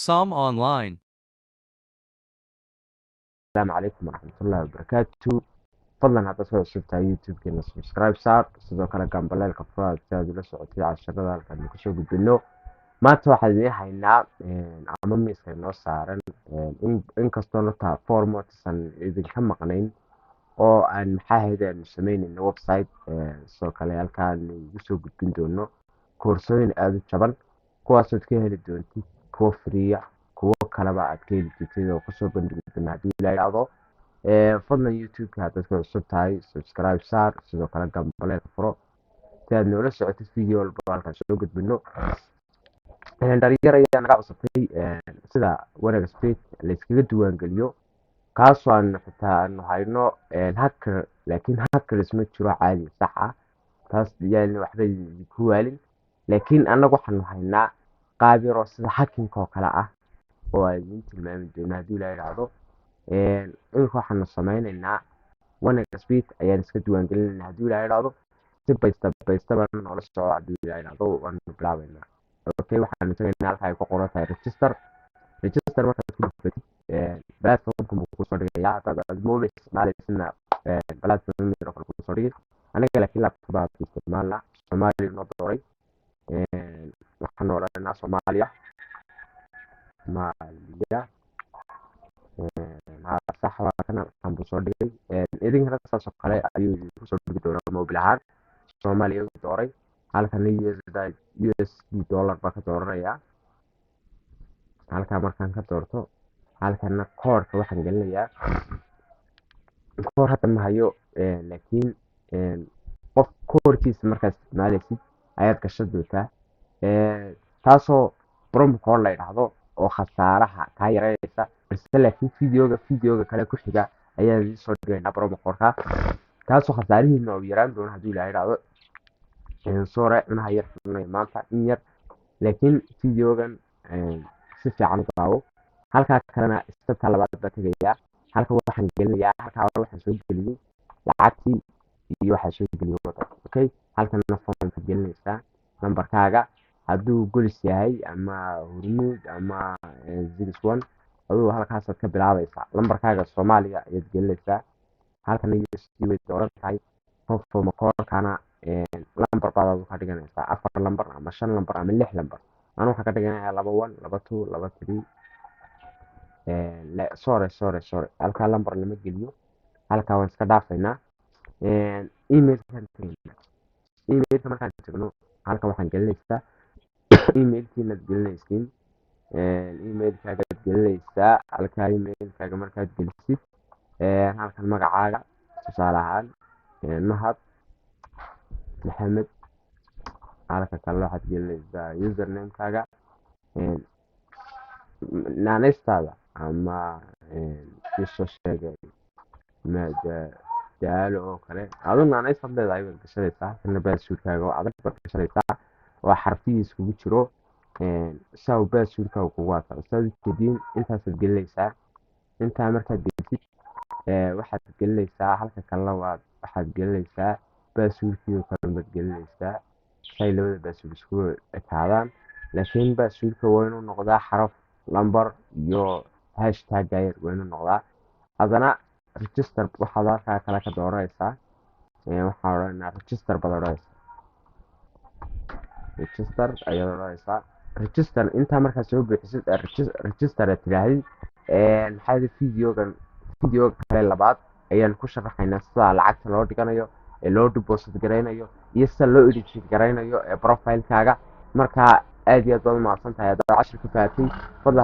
Som Online. Asalaamu calaykum waraxmatullaahi wabarakaatu. Fadlan haddaad soo cusubtahay YouTube-keena, subscribe saar, sidoo kale gambaleelka furaad si aad ula socotid casharada halkaan kusoo gudbino. Maanta waxaan idiin haynaa ama miiska inoo saaran, inkastoo nota formatsan idinka maqnayn oo aan maxaa ahayd aanu sameynayno website, sidoo kale halkaan igu soo gudbin doono koorsooyin aada u jaban, kuwaasood ka heli doontid kuwo free ah, kuwo kaleba aad ka heli jirtid oo kusoo bandhigi doona haddii la idhaahdo. Fadlan YouTube-ka haddaad ku cusub tahay, subscribe saar, sidoo kale gambaleelka furo si aad noola socotid video walba halkaan soo gudbino. Dhalinyar ayaa naga cusubtay sida 1xBet layskaga diiwaangeliyo, kaasoo aan xitaa aanu hayno hacker, laakiin hackers ma jiro caadi sax ah, taas yaan waxba idinku waalin. Laakiin annagu waxaanu haynaa qaab yaroo sida hacking oo kale ah oo aan idiin tilmaami doono haddii la idhaahdo. Iminka waxaanu sameyneynaa 1xBet ayaan iska diiwaangelinaynaa haddii la idhaahdo. Si by step by step noola soco haddii la idhaahdo. Waanu bilaabeynaa. Okay, waxaanu tagaynaa halka ay ku qoran tahay register. Register markaad ku dhufatid, platformkan buu kusoo dhigayaa. Haddaad aad mobile isticmaaleysidna, platform yar oo kale kusoo dhigi. Aniga laakiin laptop baa isticmaalnaa. Soomaaliya noo dooray, waxaan odhanaa Soomaaliya, Soomaaliya. Sax waa kan, halkan buu soo dhigay. Idinkana saas oo kale ayuu idinku soo dhigi doonaa. Mobile ahaan Soomaaliya u dooray, halkana USD dollar baa ka dooranayaa. Halkaa markaan ka doorto, halkana koodhka waxaan gelinayaa. Koor hadda ma hayo, laakiin qof koodhkiisa markaad isticmaaleysid ayaad gashan doontaa, taasoo promo code la yidhaahdo oo khasaaraha kaa yareynaysa. Balse laakiin videoga kale ku xiga ayaan idiin soo dhigaynaa promo code-ka, kaasoo khasaarihiina uu yaraan doono haddii Ilaahay idhaahdo. Sore cunaha yar xanuunaya maanta in yar, laakiin videogan si fiican u daawo. Halkaa kalena stepka labaad baa tegayaa. Halka waxaan gelinayaa, halkaa hore waxaan soo geliyey lacagtii iyo waxaa soo geliyey wadan. Okay, halkana formka gelinaysaa nambarkaaga, hadduu Golis yahay ama Hormuud ama 61, aduu halkaasaad ka bilaabaysaa. Lambarkaaga Soomaaliya ayaad gelinaysaa. Halkana USD way dooran tahay. Promo code-kana lambar baad adu ka dhiganaysaa, afar lambar ama shan lambar ama lix lambar. Anu waxaan ka dhiganayaa 2 1 2 2 2 3. Sorry, sorry, sorry, halkaa lambar lama geliyo. Halkaa waan iska dhaafaynaa. Emailkaan tegaynaa. Emailka markaan tagno, halka waxaan gelinaysaa emailkiinaad gelinaysiin, emailkaagaad gelinaysaa. Halkaa emailkaaga markaad gelisid, halkan magacaaga, tusaale ahaan Mahad Maxamed. Halka kale waxaad gelinaysaa usernamekaaga, naaneystaada ama isoo sheegay daalo oo kale. Adu naaneystaad leedahay baad gashanaysaa. Halkana passwordkaaga oo adag baad gashanaysaa oo xarfihii iskugu jiro, saa uu passwordkaaga kugu adkaado. Saad ujeediin, intaasaad gelinaysaa. Intaa markaad gelisid, waxaad gelinaysaa halka kalena waad waxaad gelinaysaa passwordkii oo kale baad gelinaysaa, say labada password isku ekaadaan. Laakiin passwordka waa inuu noqdaa xaraf, lambar iyo hashtag yar waa inuu noqdaa. Haddana register waxaad halkaa kale ka dooranaysaa, waxaan odhanaynaa register baad odhanaysaa, register ayaad odhanaysaa. Register intaa markaad soo buuxisid ee register aad tidhaahdid, maxaa yidhi, videogan videoga kale labaad ayaan ku sharaxaynaa sida lacagta loo dhiganayo ee loo deposit garaynayo iyo sida loo edit garaynayo ee profilekaaga. Marka aad iyo aad baad umahadsan tahay haddaad cashir ka fahatay. Fadlan.